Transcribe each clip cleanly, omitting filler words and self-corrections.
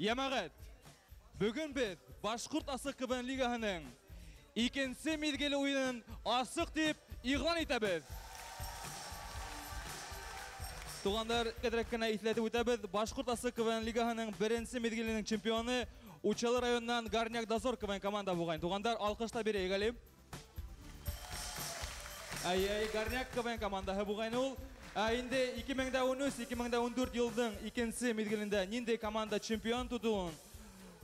Йәмәғәт, бөгөн беҙ Башҡорт асыҡ КВН лигаһының икенсе миҙгел уйынын асыҡ тип иғлан итәбеҙ. Туғандар, әҙерәк кенә иҫләтеп үтәбеҙ, Башҡорт асыҡ КВН лигаһының беренсе миҙгеленең чемпионы Учалы районынан Горняк Дозор КВН команда булған. Туғандар, алҡышлап бирәйек әле. Әй, Горняк КВН командаһы булған ул. Инде 2013-2014 йылдың икенсе миҙгелендә ниндәй команда чемпион тотоуын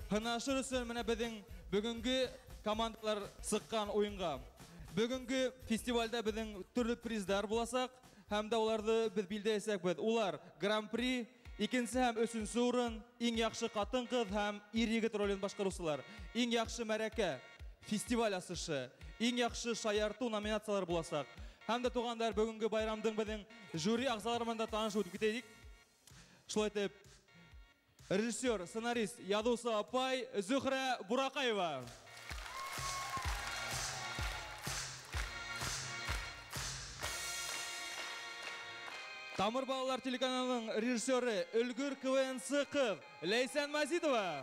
һынашыр өсөн менә беҙҙең бөгөнгө командалар сыҡҡан уйынға. Бөгөнгө фестивальдә беҙҙең төрлө приздар буласаҡ һәм дә уларҙы беҙ билдәләйәсәкбеҙ. Улар Гран-при, икенсе һәм өсөнсө урын, иң яҡшы ҡатын-ҡыҙ һәм ир-егет ролен башҡарыусылар, иң яҡшы мәрәкә, фестиваль асышы, иң яҡшы шаяртыу номинациялары буласаҡ. Һәм дә туғандар, бөгөнгө байрамдың беҙҙең жюри ағзалары менән дә танышып үтеп китәйек. Шулай итеп, режиссер, сценарист, яҙыусы апай Зөһрә Бураҡаева. Тамыр балалар телеканалының режиссеры өлгөр КВНсы ҡыҙ Ләйсән Мазитова.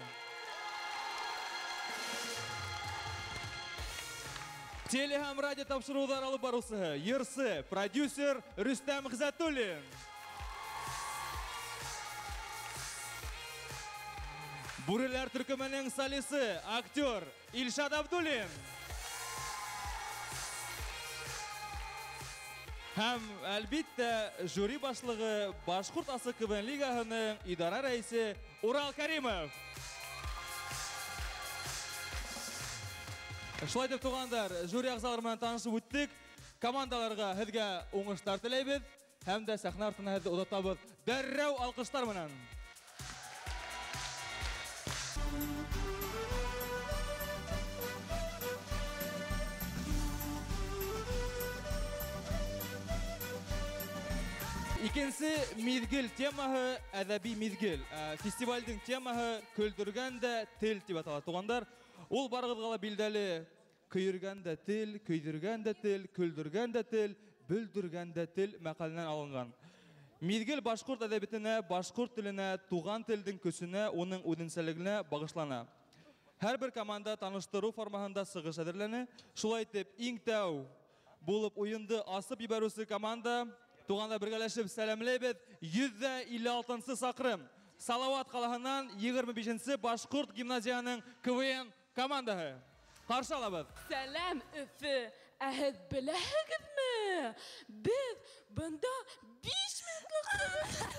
Теле һәм радио тапшырыуҙар алып барыусыһы, йырсы, продюсер Рөстәм Ғизәтуллин. Бүреләр төркөмөнөң солисы, актер Илшат Абдуллин. Һәм, әлбиттә, жюри башлығы Башҡорт асыҡ КВН лигаһының идара рәисе Урал Каримов. Шулай итеп, туғандар, жюри ағзалары менән танышып үттек. Командаларға һеҙгә уңыштар теләйбеҙ һәм дә сәхнә артына һеҙҙе оҙатабыҙ дәррәү алҡыштар менән. Икенсе миҙгел темаһы әҙәби миҙгел. Фестивальдең темаһы көлдөргән дә тел тип атала, туғандар. Ул барығыҙға ла билдәле: көйөргән дә тел, көйҙөргән дә тел, көлдөргән дә тел, бөлдөргән дә тел мәҡәленән алынған. Миҙгел башҡорт әҙәбиәтенә, башҡорт теленә, туған телдең көсөнә, уның үҙенсәлегенә бағышлана. Һәр бер команда таныштырыу формаһында сығыш әҙерләне. Шулай итеп, иң тәү булып уйынды асып ебәреүсе команда. Туғандар, бергәләшеп сәләмләйбеҙ. 156-нсы саҡрым. Салауат ҡалаһынан 25-нсе Башҡорт гимназияһының КВН командаһы. Ҡаршы алабыҙ. Сәләм, Өфө! Ә һеҙ беләһегеҙме? Беҙ бында 5 минутлыҡ.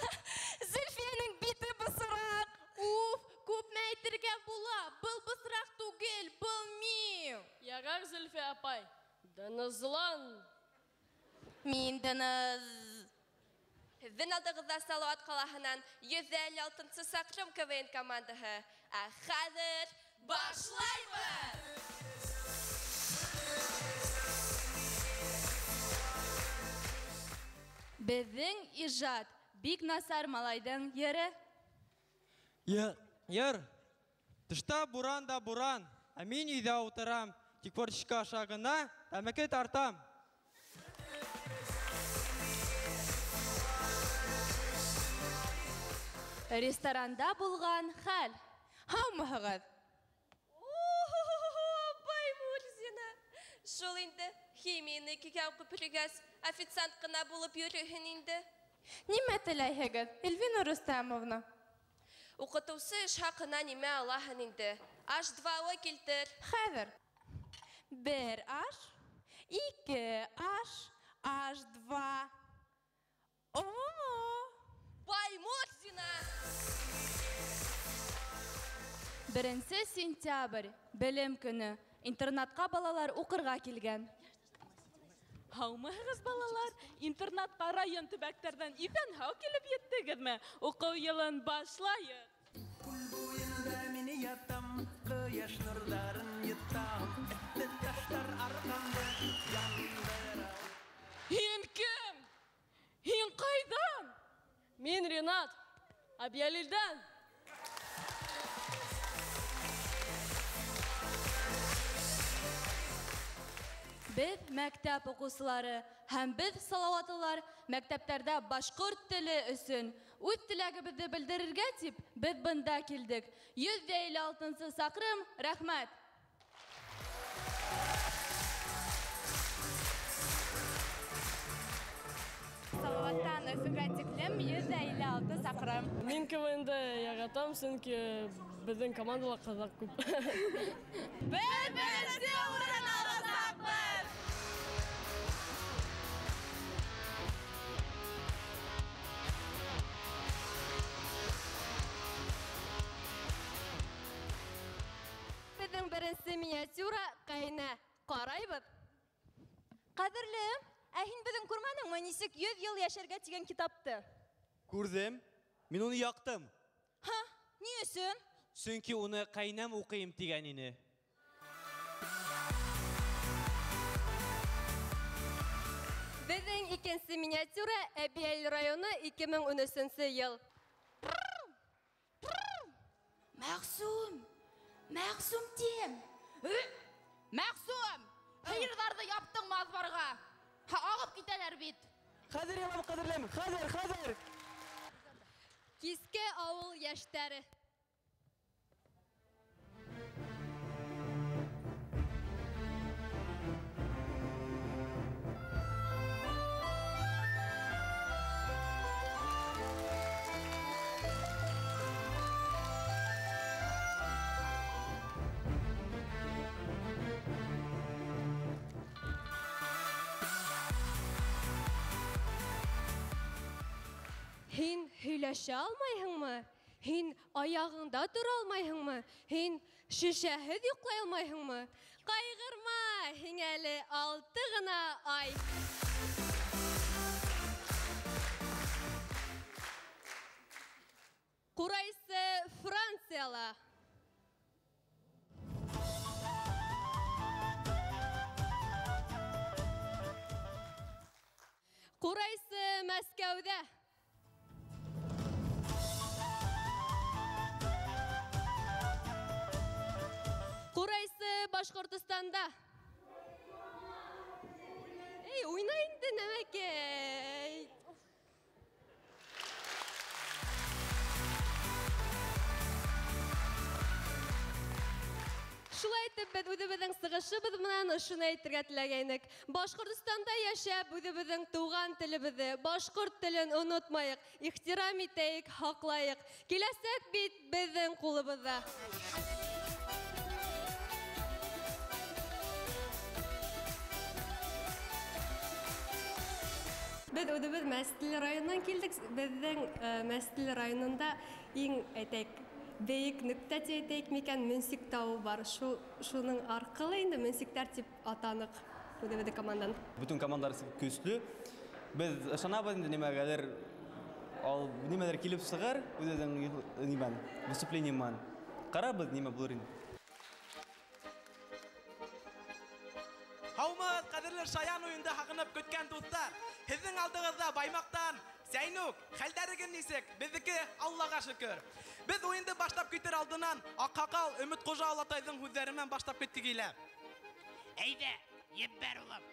Зөлфиәнең бите бысраҡ. Уф, күпме әйтергә була? Был бысраҡ түгел, был мин. Ярар, Зөлфиә апай. Дынызлан. Мин дыныз. Һеҙҙең алдығыҙҙа Салауат ҡалаһынан 156-нсы саҡрым КВН командаһы. Ә хәҙер башлайбыҙ! Беҙҙең ижад бик насар малайҙың йыры. Йыр. Тышта буран да буран, ә мин өйҙә ултырам, тик форточка аша ғына тәмәке тартам. Ресторанда булған хәл. Һаумыһығыҙ? Баймурзина! Шул инде химияны икегә уҡып йөрөгәс, официант ҡына булып йөрөһөн инде. Нимә теләйһегеҙ, Эльвина Рустамовна? Уҡытыусы эш хаҡына нимә алаһың инде? Аш двауы килтер. Хәҙер. 1 аш, 2 аш, аш 2. О! Баймурзина! 1 сентябрь, белем көнө. Интернатҡа балалар уҡырға килгән. Һаумыһығыҙ, балалар? Интернатҡа район төбәктәрҙән иҫән-һау килеп еттегеҙме? Уҡыу йылын башлайыҡ. Күл буйында мин ятам, ҡояш нурҙарын йотам, эҫе таштар арҡамды яндыра. Һин кем? Һин ҡайҙан? Мин Ринат, Әбйәлилдән. Беҙ мәктәп уҡыусылары һәм беҙ салауатлылар мәктәптәрҙә башҡорт теле өсөн Үҙ теләгебеҙҙе белдерергә тип, беҙ бында килдек. 156-нсы саҡрым, рәхмәт. Салаваттан Өфөгә тиклем 156 саҡрым. Мин КВН-ды яратам, сөнки беҙҙең командала ҡыҙҙар күп. Беҙ беренсе урын аласаҡбыҙ! Беҙҙең беренсе миниатюра ҡәйнә. Ҡарайбыҙ. Ҡәҙерлем, ә һин беҙҙең күрмәнеңме нисек 100 йыл йәшәргә тигән китапты? Күрҙем. Мин уны яҡтым. Һа, ни өсөн? Сөнки уны ҡәйнәм уҡыйым тигән ине. Беҙҙең икенсе миниатюра Әбйәлил районы 2013 йыл. Мәғсүм, Мәғсүм тим. Мәғсүм, һыйырҙарҙы яптыңмы аҙбарға? Ағып китәләр бит. Хәҙер ябам, ҡәҙерлем, хәҙер, хәҙер. Киске ауыл йәштәре. Һин һөйләшә алмайһыңмы? Һин аяғыңда тора алмайһыңмы? Һин шешәһеҙ йоҡлай алмайһыңмы? Ҡайғырма, һиңә әле 6 ғына ай. Ҡурайсы Францияла. Ҡурайсы Мәскәүҙә. Ҡурайсы Башҡортостанда. Эй, уйна инде нәмәкәй. Шулай итеп, беҙ үҙебеҙҙең сығышыбыҙ менән ошоно әйтергә теләгәйнек. Башҡортостанда йәшәп, үҙебеҙҙең тыуған телебеҙҙе, башҡорт телен онотмайыҡ, ихтирам итәйек, һаҡлайыҡ. Киләсәк бит беҙҙең ҡулыбыҙҙа. Беҙ үҙебеҙ Мәстел районынан килдек. Беҙҙең Мәстел районында иң әйтәйек, бейек нөктә тип әйтәйек микән, Мөнсик тауы бар. Шуның арҡылы инде Мөнсиктәр тип атаныҡ үҙебеҙҙең команданы. Бөтөн командалар көслө. Беҙ ышанабыҙ инде нимәгәлер, ал нимәлер килеп сығыр үҙебеҙҙең нимән, выступление менән. Ҡарабыҙ нимә булыр инде. Һаумыһыҙ, ҡәҙерле шаян уйынды һағынып көткән дуҫтар. Һеҙҙең алдығыҙҙа Баймаҡтан Зәйнүк, хәлдәрегеҙ нисек? Беҙҙеке Аллаға шөкөр. Беҙ уйынды башлап китер алдынан Аҡһаҡал Өмөт Ҡужа олатайҙың һүҙҙәре менән башлап киттек илә. Әйҙә, ебәр улым.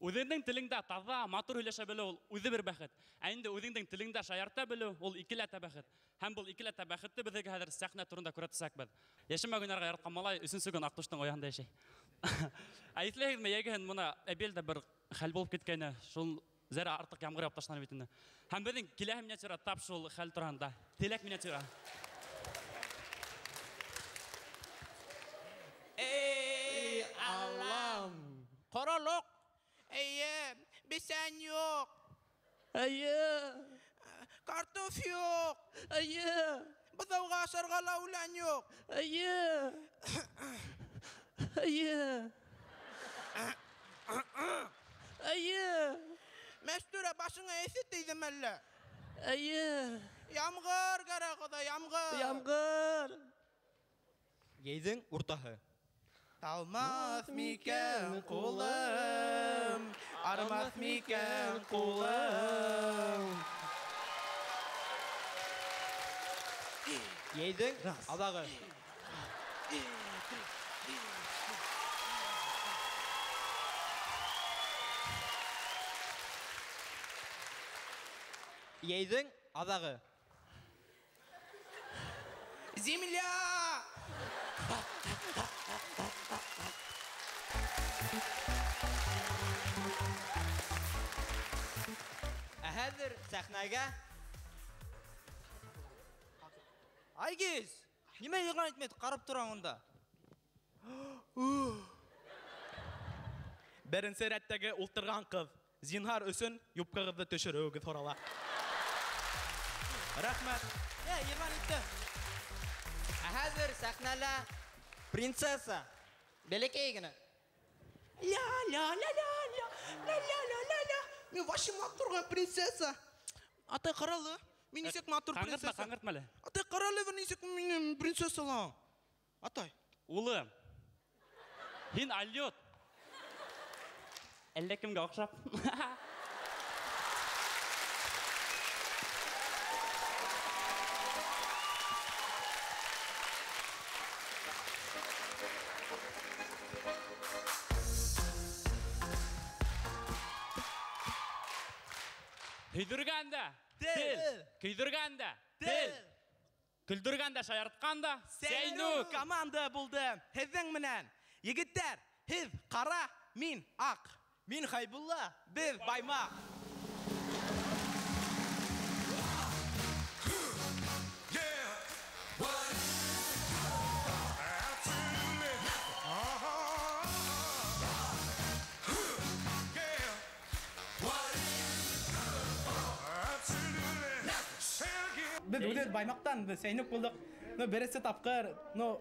Үҙеңдең телеңдә таҙа, матур һөйләшә белеү ул үҙе бер бәхет. Ә инде үҙеңдең телеңдә шаярта белеү ул икеләтә бәхет. Һәм был икеләтә бәхетте беҙгә хәҙер сәхнә турында күрһәтәсәкбеҙ. Йәшәмәк уйнарға яратҡан малай өсөнсө көн Аҡтоштоң ояһында йәшәй. Ә иҫләйһегеҙме, йәгеһен бына Әбйәлдә бер хәл булып киткәйне, шул зәрә артыҡ ямғыр яуып ташланы бит инде. Һәм беҙҙең киләһе миниатюра тап шул хәл тураһында. Теләк миниатюра. Эй, Аллам! Ҡоролоҡ! Эйе, бесән юҡ. Эйе. Картоф юҡ. Эйе. Быҙауға ашарға ла үлән юҡ. Эйе. Эйе. Эйе. Мәстүрә, башыңа эҫе тейҙеме әллә? Эйе. Ямғыр кәрәк, Хоҙай, ямғыр. Ямғыр. Йәйҙең уртаһы. Талмаҫ микән ҡулым, армаҫ микән ҡулым. Йәйҙең аҙағы. Йәйҙең аҙағы. Земля! Ә хәҙер сәхнәгә Айгиз, нимә иғлан итмәй ҡарап тораң унда? Беренсе рәттәге ултырған ҡыҙ, зинһар өсөн юбкағыҙҙы төшөрөүегеҙ һорала. Рәхмәт. Иғлан итте. Ә хәҙер сәхнәлә принцесса, бәләкәй генә. Ля-ля-ля-ля-ля, ля-ля-ля-ля-ля. Мин вообще матур принцесса. Атай ҡаралы, мин нисек матур принцесса. Ҡаңғыртма, ҡаңғыртма әле. Атай ҡаралы, мин нисек минең принцессалам. Атай. Улым, һин алйот. Әллә кемгә оҡшап. Һөйҙөргән дә тел, көйҙөргән дә тел, көлдөргән дә шаяртҡан да Сәйнүк команда булды. Һеҙҙең менән. Егеттәр, һеҙ ҡара, мин аҡ. Мин Хәйбулла, беҙ Баймаҡ. Беҙ үҙебеҙ Баймаҡтан, беҙ Сәйнүк булдыҡ. Но беренсе тапҡыр, но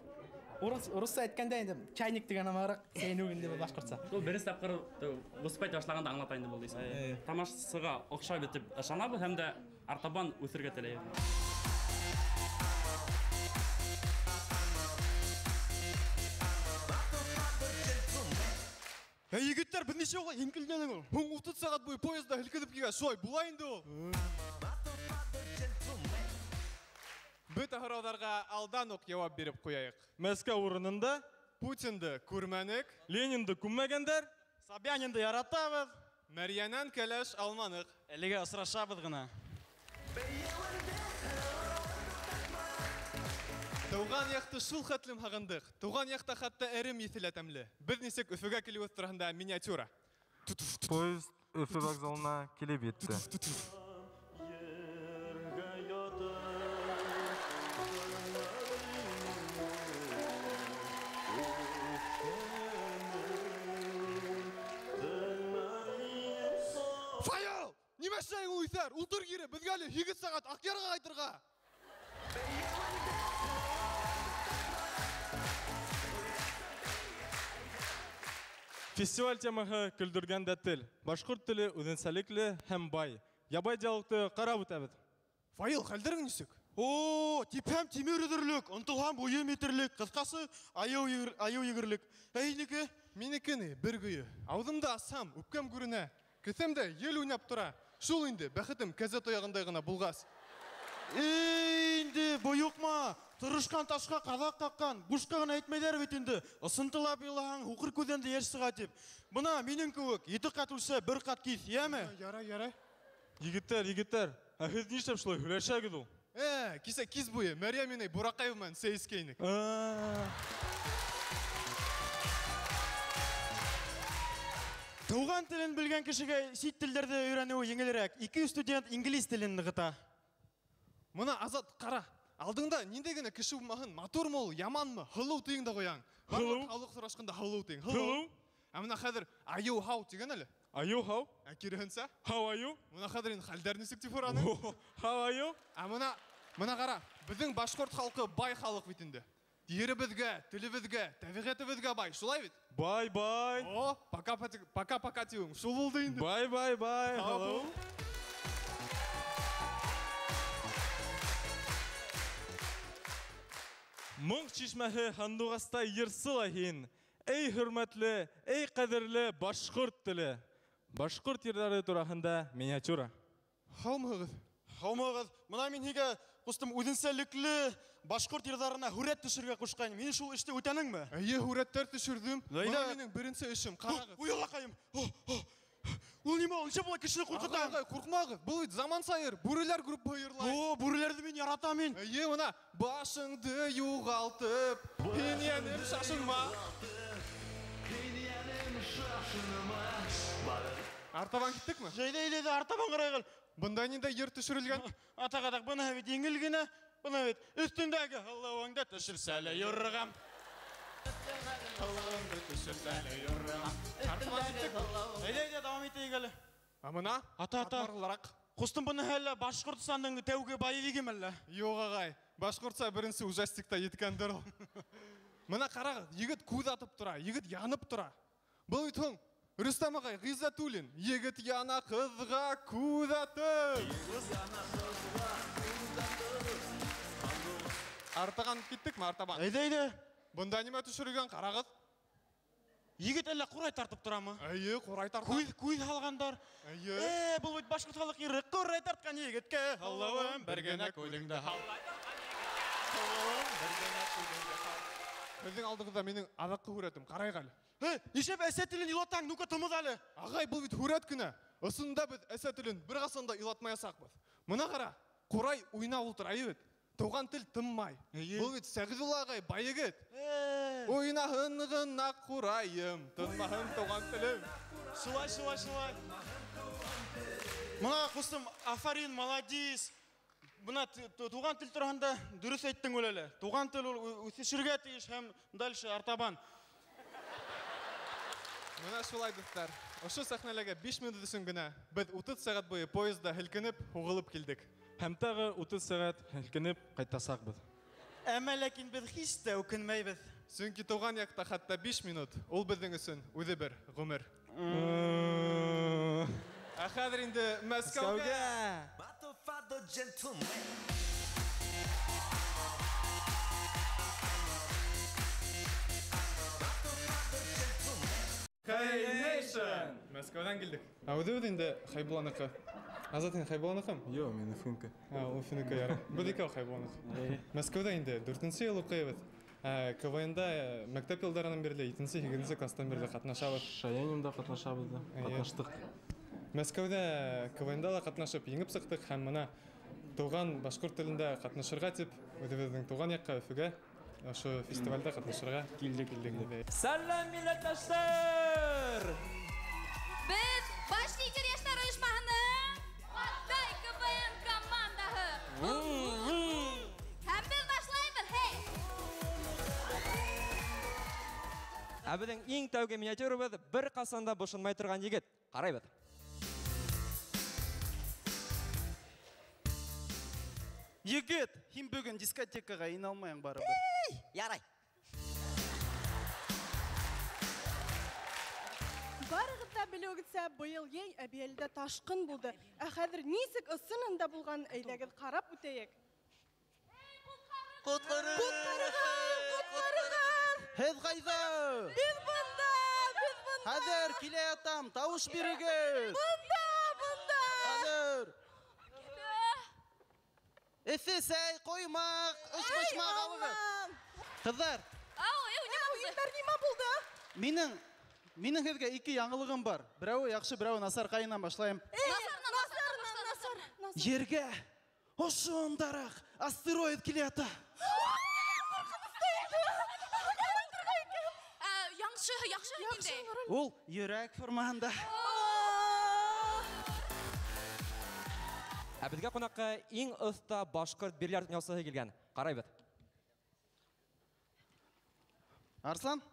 урыҫса әйткәндә инде чайник тигән амараҡ Сәйнүк инде был башҡортса. Ул беренсе тапҡыр выступать башлағанда аңлата инде был дейсең. Тамашасыға оҡшай бит тип ышанабыҙ һәм дә артабан үҫергә теләйбеҙ. Ә егеттәр, беҙ нисә улай һиңкелдәнең ул? Һуң 30 сәғәт буйы поезда һелкенеп килгән, шулай була инде ул. Бөтә һорауҙарға алдан уҡ яуап биреп ҡуяйыҡ. Мәскәү урынында Путинды күрмәнек, Ленинды күммәгәндәр, Собянинды яратабыҙ, Мәрйәнән кәләш алманыҡ. Әлегә осрашабыҙ ғына. Тыуған яҡты шул хәтлем һағындыҡ. Тыуған яҡта хатта әрем еҫе лә тәмле. Беҙ нисек Өфөгә килеүебеҙ тураһында миниатюра. Поезд Өфө вокзалына килеп етте. Файыл! Нимә эшләйһең ул иҫәр? Ултыр кире, беҙгә әле 8 сәғәт Аҡъярға ҡайтырға. Фестиваль темаһы көлдөргән дә тел. Башҡорт теле үҙенсәлекле һәм бай. Ябай диалогты ҡарап үтәбеҙ. Файыл, хәлдәрең нисек? О, типһәм тимер өҙөрлөк, ынтылһам буйым етерлек, ҡыҫҡасы айыу егерлек. Ә һинеке? Минеке ни, бер көйө. Ауыҙымды асһам, үпкәм күренә. Кеҫәмдә ел уйнап тора. Шул инде, бәхетем кәзә тояғындай ғына булғас. Эй, инде, бойоҡма. Тырышҡан ташҡа ҡаҙаҡ ҡаҡҡан. Бушҡа ғына әйтмәйҙәр бит инде. Ысынтылап илаһаң, һуҡыр күҙҙән дә йәш сыға тип. Бына минең кеүек, 7 ҡат үлсә, 1 ҡат киҫ, йәме? Ярай, ярай. Егеттәр, егеттәр, ә һеҙ нишләп шулай һөйләшәгеҙ ул? Кисә кис буйы Мәрйә менән Бураҡаева менән сәй эскәйнек. Тыуған телен белгән кешегә сит телдәрҙе өйрәнеүе еңелерәк. 2 студент инглиз телен нығыта. Мына Азат, ҡара. Алдыңда ниндәй генә кеше булмаһын, матурмы ул, яманмы, һылыу тиң дә ҡуяң. Барлыҡ һаулыҡ һорашҡанда һылыу тиң. Һылыу. Ә мына хәҙер айыу һау тигән әле. Айыу һау? Ә киреһенсә? How are you? Мына хәҙер инде хәлдәр нисек тип һораның? How are you? Ә мына ҡара, беҙҙең башҡорт халҡы бай халыҡ бит инде. Еребеҙгә, телебеҙгә, тәбиғәтебеҙгә бай, шулай бит? Бай, бай. О, пока, пока, пока тиеүең. Шул булды инде. Бай, бай, бай. Hello. Моң шишмәһе һандуғастай йырсы ла һин. Эй хөрмәтле, эй ҡәҙерле башҡорт теле. Башҡорт йырҙары тураһында миниатюра. Һаумыһығыҙ? Һаумыһығыҙ. Бына мин һиңә, ҡустым, үҙенсәлекле башҡорт йырҙарына һүрәт төшөрөргә ҡушҡайным. Һин шул эште үтәнеңме? Эйе, һүрәттәр төшөрҙөм. Бына минең беренсе эшем. Ҡарағыҙ. Ой, Аллаҡайым. Ул нимә ул? Нисә була кешене ҡурҡыта? Ағай, ҡурҡмағыҙ. Был бит заманса йыр. Бүреләр группаһы йырлай. О, бүреләрҙе мин яратам мин. Эйе, бына башыңды юғалтып, һин йәнем шашынма. Артабан киттекме? Әйҙә, әйҙә, әйҙә, артабан ҡарайыҡ әле. Бында ниндәй йыр төшөрөлгән? Атаҡ, атаҡ, бына бит еңел генә, бына бит өҫтөндәге һылыуыңды төшөрсә лә юрғам. Һылыуыңды төшөрсә лә юрғам. Артабан киттекме? Әйҙә, әйҙә, дауам итәйек әле. Ә бына? Ата, ата. Атмарлыраҡ. Ҡустым, быны әллә Башҡортостандың тәүге боевигеме әллә? Юҡ, ағай, башҡортса беренсе ужастикта еткәндер ул. Бына ҡарағыҙ, егет күҙ атып тора, егет янып тора. Был бит һуң Рөстәм ағай Ғиззәтуллин, егет яна ҡыҙға күҙ атып. Артаған киттекме, артабан? Әйҙә, әйҙә. Бында нимә төшөрөлгән, ҡарағыҙ. Егет әллә ҡурай тартып торамы? Эйе, ҡурай тарта. Күҙ һалғандар. Эйе. Был бит башҡорт халыҡ йыры. Ҡурай тартҡан егеткә һалыуым, бер генә күҙеңде һал. Беҙҙең алдығыҙҙа минең аҙаҡҡы һүрәтем, ҡарайыҡ әле. Эй, нишләп әсә телен илатаң? Ну-ка, тымыҙ әле. Ағай, был бит һүрәт кенә. Ысынында беҙ әсә телен бер ҡасан да илатмаясаҡбыҙ. Бына ҡара, ҡурай уйнап ултыра бит. Тыуған тел тынмай. Эйе. Был бит Сәғиҙулла ағай, бай егет. Э. Уйнаһын ғына ҡурайым, тынмаһын тыуған телем. Шулай, шулай, шулай. Бына, ҡустым, афарин, молодец. Бына туған тел тураһында дөрөҫ әйттең ул әле. Туған тел ул үҫешергә тейеш һәм дальше артабан. Бына шулай, дуҫтар. Ошо сәхнәләгә 5 минут өсөн генә беҙ 30 сәғәт буйы поезда һелкенеп, һуғылып килдек. Һәм тағы 30 сәғәт һелкенеп ҡайтасаҡбыҙ. Әммә ләкин беҙ һис тә үкенмәйбеҙ. Сөнки тыуған яҡта хатта 5 минут ул беҙҙең өсөн үҙе бер ғүмер. Ә хәҙер инде Мәскәүгә. Hey Nation! Мәскәүҙән килдек. Ә үҙебеҙ инде Хәйбулланыҡы. Азат, һин Хәйбулланыҡымы? Юҡ, мин Өфөнөкө. Ә, Өфөнөкө ярай. Беҙ икәү Хәйбулланыҡ. Мәскәүҙә инде 4-нсе йыл уҡыйбыҙ. КВН-да мәктәп йылдарынан бирле, 7-нсе, 8-нсе класстан бирле ҡатнашабыҙ. Шаянымда ҡатнашабыҙ да, ҡатнаштыҡ. Мәскәүҙә КВН-да ла ҡатнашып еңеп сыҡтыҡ һәм бына тыуған башҡорт телендә ҡатнашырға тип үҙебеҙҙең тыуған яҡҡа Өфөгә ошо фестивалдә ҡатнашырға килдек. Сәләм, милләттәштәр! Беҙ Баш лидер йәштәр ойошмаһының Атай КВН командаһы. Һәм беҙ башлайбыҙ, һей! Ә беҙҙең иң тәүге миниатюрабыҙ бер ҡасан да бошонмай торған егет. Ҡарайбыҙ. Егет, һин бөгөн дискотекаға инә алмайың барыбер. Эй, ярай. Барығыҙ ҙа белеүегеҙсә, быйыл йәй Әбйәлилдә ташҡын булды. Ә хәҙер нисек ысынында булған, әйҙәгеҙ ҡарап үтәйек. Ҡотҡарығыҙ! Ҡотҡарығыҙ! Ҡотҡарығыҙ! Һеҙ ҡайҙа? Беҙ бында, беҙ бында. Хәҙер килә ятам, тауыш бирегеҙ. Бында, бында. Хәҙер. Эҫе сәй, ҡоймаҡ, өсбошмаҡ алығыҙ. Ҡыҙҙар. Ау, эй, нимә булды? Ҡыҙҙар, нимә булды? Минең һеҙгә ике яңылығым бар. Берәүе яҡшы, берәүе насар. Ҡайынан башлайым? Насарынан, насарынан башла, насар. Ергә ошондараҡ астероид килә ята. Яҡшы, яҡшы ниндәй? Ул йөрәк формаһында. Ә беҙгә ҡунаҡҡа иң оҫта башҡорт бильярд уйнаусыһы килгән. Ҡарайбыҙ. Арслан,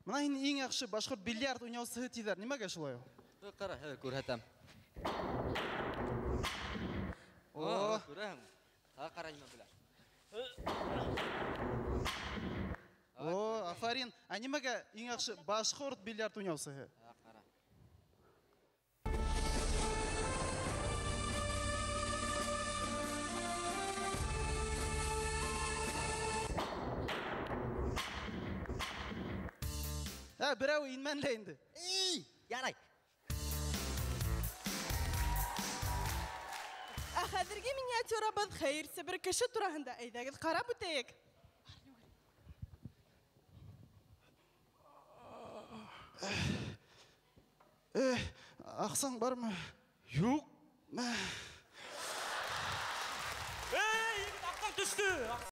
бына һин иң яҡшы башҡорт бильярд уйнаусыһы тиҙәр. Нимәгә шулай ул? Ҡара, хәҙер күрһәтәм. О, күрәһең. Ҡара нимә белә. О, афарин. Ә нимәгә иң яҡшы башҡорт бильярд уйнаусыһы? Ҡара. Ә, берәү инмәне лә инде. Эй, ярай. Ә хәҙерге миниатюрабыҙ хәйерсе бер кеше тураһында. Әйҙәгеҙ ҡарап үтәйек. Аҡсаң бармы? Юҡ. Эй, егет, аҡсаң төштө.